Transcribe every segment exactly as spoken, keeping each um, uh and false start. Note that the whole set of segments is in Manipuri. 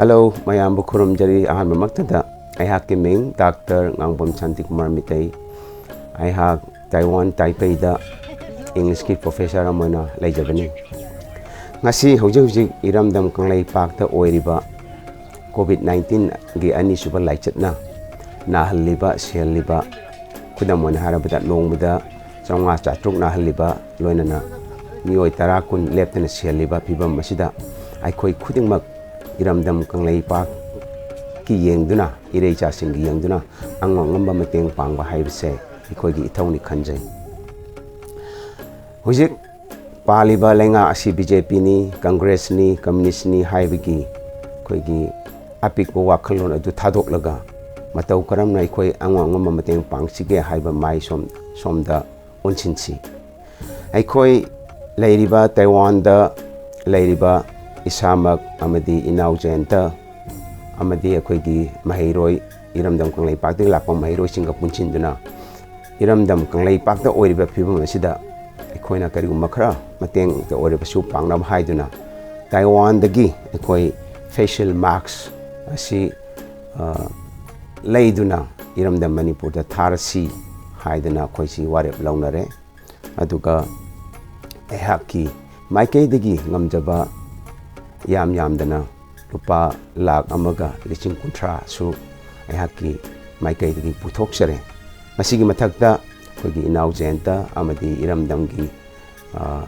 Hello, ꯃꯌꯥꯝꯕꯨ ꯈꯨꯔꯨꯝꯖꯔꯤ꯫ ꯑꯍꯥꯟꯕꯃꯛꯇꯗ ꯑꯩꯍꯥꯛꯀꯤ ꯃꯤꯡ ꯗꯥꯛꯇꯔ ꯉꯥꯡꯕꯝ ꯁꯥꯟꯇꯤꯀꯨꯃꯥꯔ ꯃꯤꯇꯩ꯫ ꯑꯩꯍꯥꯛ ꯇꯥꯏꯋꯥꯟ ꯇꯥꯏꯄꯦꯏꯗ ꯏꯪꯂꯤꯁꯀꯤ ꯄ꯭ꯔꯣꯐꯦꯁꯔ ꯑꯃ ꯑꯣꯏꯅ ꯂꯩꯖꯕꯅꯤ꯫ ꯉꯁꯤ ꯍꯧꯖꯤꯛ ꯍꯧꯖꯤꯛ ꯏꯔꯝꯗꯝ ꯀꯪꯂꯩꯄꯥꯛꯇ ꯑꯣꯏꯔꯤꯕ ꯀꯣꯚꯤꯗ ꯅꯥꯏꯟꯇꯤꯟꯒꯤ ꯑꯅꯤꯁꯨꯕ ꯂꯥꯏꯆꯠꯅ ꯅꯥꯍꯜꯂꯤꯕ, ꯁꯤꯍꯜꯂꯤꯕ, ꯈꯨꯗꯝ ꯑꯣꯏꯅ ꯍꯥꯏꯔꯕꯗ ꯅꯣꯡꯃꯗ ꯆꯥꯝꯃꯉꯥ ꯆꯥꯇ꯭ꯔꯨꯛ ꯅꯥꯍꯜꯂꯤꯕ, ꯂꯣꯏꯅꯅ ꯃꯤꯑꯣꯏ ꯇꯔꯥ ꯀꯨꯟ ꯂꯦꯞꯇꯅ ꯁꯤꯍꯜꯂꯤꯕ ꯐꯤꯕꯝ ꯑꯁꯤꯗ ꯑꯩꯈꯣꯏ ꯈꯨꯗꯤꯡꯃꯛ ꯏꯔꯝꯗꯝ ꯀꯪꯂꯩꯄꯥꯛꯀꯤ ꯌꯦꯡꯗꯨꯅ, ꯏꯔꯩꯆꯥꯁꯤꯡꯒꯤ ꯌꯦꯡꯗꯨꯅ ꯑꯉꯝ ꯑꯉꯝꯕ ꯃꯇꯦꯡ ꯄꯥꯡꯕ ꯍꯥꯏꯕꯁꯦ ꯑꯩꯈꯣꯏꯒꯤ ꯏꯊꯧꯅꯤ ꯈꯟꯖꯩ꯫ ꯍꯧꯖꯤꯛ ꯄꯥꯜꯂꯤꯕ ꯂꯩꯉꯥꯛ ꯑꯁꯤ ꯕꯤ ꯖꯦ ꯄꯤꯅꯤ, ꯀꯪꯒ꯭ꯔꯦꯁꯅꯤ, ꯀꯝꯃ꯭ꯌꯨꯅꯤꯁꯅꯤ ꯍꯥꯏꯕꯒꯤ ꯑꯩꯈꯣꯏꯒꯤ ꯑꯄꯤꯛꯄ ꯋꯥꯈꯜꯂꯣꯟ ꯑꯗꯨ ꯊꯥꯗꯣꯛꯂꯒ ꯃꯇꯧ ꯀꯔꯝꯅ ꯑꯩꯈꯣꯏ ꯑꯉꯝ ꯑꯉꯝꯕ ꯃꯇꯦꯡ ꯄꯥꯡꯁꯤꯒꯦ ꯍꯥꯏꯕ ꯃꯥꯏ ꯁꯣꯝ-, ꯁꯣꯝꯗ ꯑꯣꯟꯁꯤꯟꯁꯤ꯫ ꯑꯩꯈꯣꯏ ꯂꯩꯔꯤꯕ ꯇꯥꯏꯋꯥꯟꯗ ꯂꯩꯔꯤꯕ ꯏꯁꯥꯃꯛ ꯑꯃꯗꯤ ꯏꯅꯥꯎ ꯖꯌꯟꯇ ꯑꯃꯗꯤ ꯑꯩꯈꯣꯏꯒꯤ ꯃꯍꯩꯔꯣꯏ, ꯏꯔꯝꯗꯝ ꯀꯪꯂꯩꯄꯥꯛꯇꯒꯤ ꯂꯥꯛꯄ ꯃꯍꯩꯔꯣꯏꯁꯤꯡꯒ ꯄꯨꯟꯁꯤꯟꯗꯨꯅ ꯏꯔꯝꯗꯝ ꯀꯪꯂꯩꯄꯥꯛꯇ ꯑꯣꯏꯔꯤꯕ ꯐꯤꯕꯝ ꯑꯁꯤꯗ ꯑꯩꯈꯣꯏꯅ ꯀꯔꯤꯒꯨꯝꯕ ꯈꯔ ꯃꯇꯦꯡꯇ ꯑꯣꯏꯔꯕꯁꯨ ꯄꯥꯡꯅꯕ ꯍꯥꯏꯗꯨꯅ ꯇꯥꯏꯋꯥꯟꯗꯒꯤ ꯑꯩꯈꯣꯏ facial mask ꯑꯁꯤ, ꯑ, ꯂꯩꯗꯨꯅ ꯏꯔꯝꯗꯝ ꯃꯅꯤꯄꯨꯔꯗ ꯊꯥꯔꯁꯤ ꯍꯥꯏꯗꯅ ꯑꯩꯈꯣꯏꯁꯤ ꯋꯥꯔꯦꯞ ꯂꯧꯅꯔꯦ꯫ ꯑꯗꯨꯒ ꯑꯩꯍꯥꯛꯀꯤ ꯃꯥꯏꯀꯩꯗꯒꯤ ꯉꯝꯖꯕ ꯌꯥꯝ ꯌꯥꯝꯗꯅ ꯂꯨꯄꯥ ꯂꯥꯈ ꯑꯃꯒ ꯂꯤꯁꯤꯡ ꯀꯨꯟꯊ꯭ꯔꯥꯁꯨ ꯑꯩꯍꯥꯛꯀꯤ ꯃꯥꯏꯀꯩꯗꯒꯤ ꯄꯨꯊꯣꯛꯆꯔꯦ꯫ ꯃꯁꯤꯒꯤ ꯃꯊꯛꯇ ꯑꯩꯈꯣꯏꯒꯤ ꯏꯅꯥꯎ ꯖꯌꯟꯇ ꯑꯃꯗꯤ ꯏꯔꯝꯗꯝꯒꯤ, ꯑ,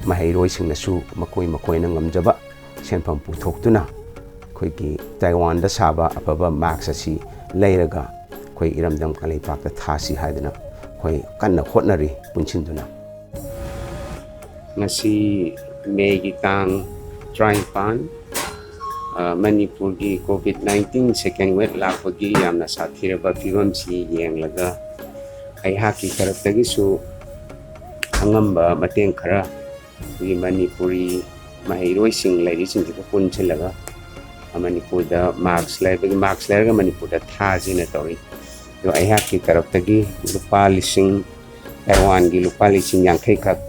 ꯃꯍꯩꯔꯣꯏꯁꯤꯡꯅꯁꯨ ꯃꯈꯣꯏ ꯃꯈꯣꯏꯅ ꯉꯝꯖꯕ ꯁꯦꯟꯐꯝ ꯄꯨꯊꯣꯛꯇꯨꯅ ꯑꯩꯈꯣꯏꯒꯤ ꯇꯥꯏꯋꯥꯟꯗ ꯁꯥꯕ ꯑꯐꯕ mask ꯑꯁꯤ ꯂꯩꯔꯒ ꯑꯩꯈꯣꯏ ꯏꯔꯝꯗꯝ ꯀꯪꯂꯩꯄꯥꯛꯇ ꯊꯥꯁꯤ ꯍꯥꯏꯗꯅ ꯑꯩꯈꯣꯏ ꯀꯟꯅ ꯍꯣꯠꯅꯔꯤ ꯄꯨꯟꯁꯤꯟꯗꯨꯅ꯫ ꯉꯁꯤ ꯃꯦꯒꯤ ꯇꯥꯡ ꯇꯔꯥꯅꯤꯄꯥꯟ, ꯑ, ꯃꯅꯤꯄꯨꯔꯒꯤ ꯀꯣꯚꯤꯗ ꯅꯥꯏꯟꯇꯤꯟ second wave ꯂꯥꯛꯄꯒꯤ ꯌꯥꯝꯅ ꯁꯥꯊꯤꯔꯕ ꯐꯤꯕꯝꯁꯤ ꯌꯦꯡꯂꯒ ꯑꯩꯍꯥꯛꯀꯤ ꯇꯔꯞꯇꯒꯤꯁꯨ ꯑꯉꯝꯕ ꯃꯇꯦꯡ ꯈꯔ ꯑꯩꯈꯣꯏꯒꯤ ꯃꯅꯤꯄꯨꯔꯤ ꯃꯍꯩꯔꯣꯏꯁꯤꯡ ꯂꯩꯔꯤꯁꯤꯡꯁꯤꯒ ꯄꯨꯟꯁꯤꯜꯂꯒ ꯃꯅꯤꯄꯨꯔꯗ mask ꯂꯩꯕꯒꯤ, mask ꯂꯩꯔꯒ ꯃꯅꯤꯄꯨꯔꯗ ꯊꯥꯁꯤꯅ ꯇꯧꯔꯤ꯫ ꯑꯗꯣ ꯑꯩꯍꯥꯛꯀꯤ ꯇꯔꯞꯇꯒꯤ ꯂꯨꯄꯥ ꯂꯤꯁꯤꯡ, ꯇꯥꯏꯋꯥꯟꯒꯤ ꯂꯨꯄꯥ ꯂꯤꯁꯤꯡ ꯌꯥꯡꯈꯩꯈꯛ,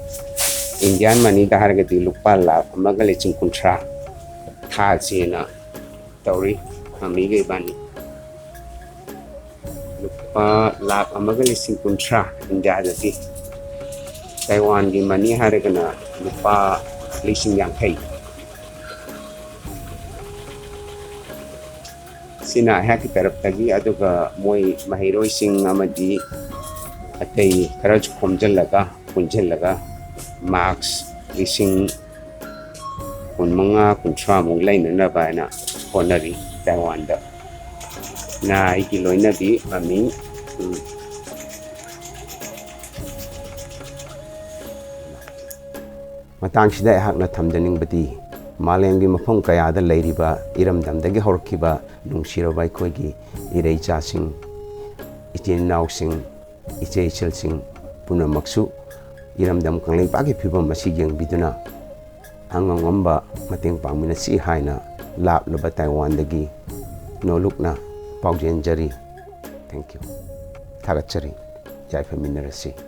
Indian moneyꯗ ꯍꯥꯏꯔꯒꯗꯤ ꯂꯨꯄꯥ ꯂꯥꯈ ꯑꯃꯒ ꯂꯤꯁꯤꯡ ꯀꯨꯟꯊ꯭ꯔꯥ ꯊꯥꯁꯦꯅ ꯇꯧꯔꯤ, ꯃꯃꯤꯒ ꯏꯕꯥꯅꯤ꯫ ꯂꯨꯄꯥ ꯂꯥꯈ ꯑꯃꯒ ꯂꯤꯁꯤꯡ ꯀꯨꯟꯊ꯭ꯔꯥ ꯏꯟꯗꯤꯌꯥꯗꯗꯤ꯫ ꯇꯥꯏꯋꯥꯟꯒꯤ ꯃꯅꯤ ꯍꯥꯏꯔꯒꯅ ꯂꯨꯄꯥ ꯂꯤꯁꯤꯡ ꯌꯥꯡꯈꯩ꯫ ꯁꯤꯅ ꯑꯩꯍꯥꯛꯀꯤ ꯇꯔꯞꯇꯒꯤ, ꯑꯗꯨꯒ ꯃꯣꯏ ꯃꯍꯩꯔꯣꯏꯁꯤꯡ ꯑꯃꯗꯤ ꯑꯇꯩ ꯈꯔꯁꯨ ꯈꯣꯝꯖꯤꯜꯂꯒ, ꯄꯨꯟꯁꯤꯜꯂꯒ ꯃꯥꯛꯁ ꯂꯤꯁꯤꯡ ꯀꯨꯟꯃꯉꯥ, ꯀꯨꯟꯊ꯭ꯔꯥꯃꯨꯛ ꯂꯩꯅꯅꯕ ꯍꯥꯏꯅ ꯍꯣꯠꯅꯔꯤ ꯇꯥꯏꯋꯥꯟꯗ꯫ ꯅ ꯑꯩꯒꯤ ꯂꯣꯏꯅꯕꯤ ꯃꯃꯤ꯫ ꯎꯝ꯫ ꯃꯇꯥꯡꯁꯤꯗ ꯑꯩꯍꯥꯛꯅ ꯊꯝꯖꯅꯤꯡꯕꯗꯤ, ꯃꯥꯂꯦꯝꯒꯤ ꯃꯐꯝ ꯀꯌꯥꯗ ꯂꯩꯔꯤꯕ ꯏꯔꯝꯗꯝꯗꯒꯤ ꯍꯧꯔꯛꯈꯤꯕ ꯅꯨꯡꯁꯤꯔꯕ ꯑꯩꯈꯣꯏꯒꯤ ꯏꯔꯩꯆꯥꯁꯤꯡ, ꯏꯆꯤꯟ ꯏꯅꯥꯎꯁꯤꯡ, ꯏꯆꯦ ꯏꯆꯜꯁꯤꯡ ꯄꯨꯝꯅꯃꯛꯁꯨ ꯏꯔꯝꯗꯝ ꯀꯪꯂꯩꯄꯥꯛꯀꯤ ꯐꯤꯕꯝ ꯑꯁꯤ ꯌꯦꯡꯕꯤꯗꯨꯅ ꯑꯉꯝ ꯑꯉꯝꯕ ꯃꯇꯦꯡ ꯄꯥꯡꯃꯤꯟꯅꯁꯤ ꯍꯥꯏꯅ ꯂꯥꯞꯂꯕ ꯇꯥꯏꯋꯥꯟꯗꯒꯤ ꯅꯣꯂꯨꯛꯅ ꯄꯥꯎꯖꯦꯟꯖꯔꯤ꯫ Thank you꯫ ꯊꯥꯒꯠꯆꯔꯤ꯫ ꯌꯥꯏꯐꯃꯤꯟꯅꯔꯁꯤ꯫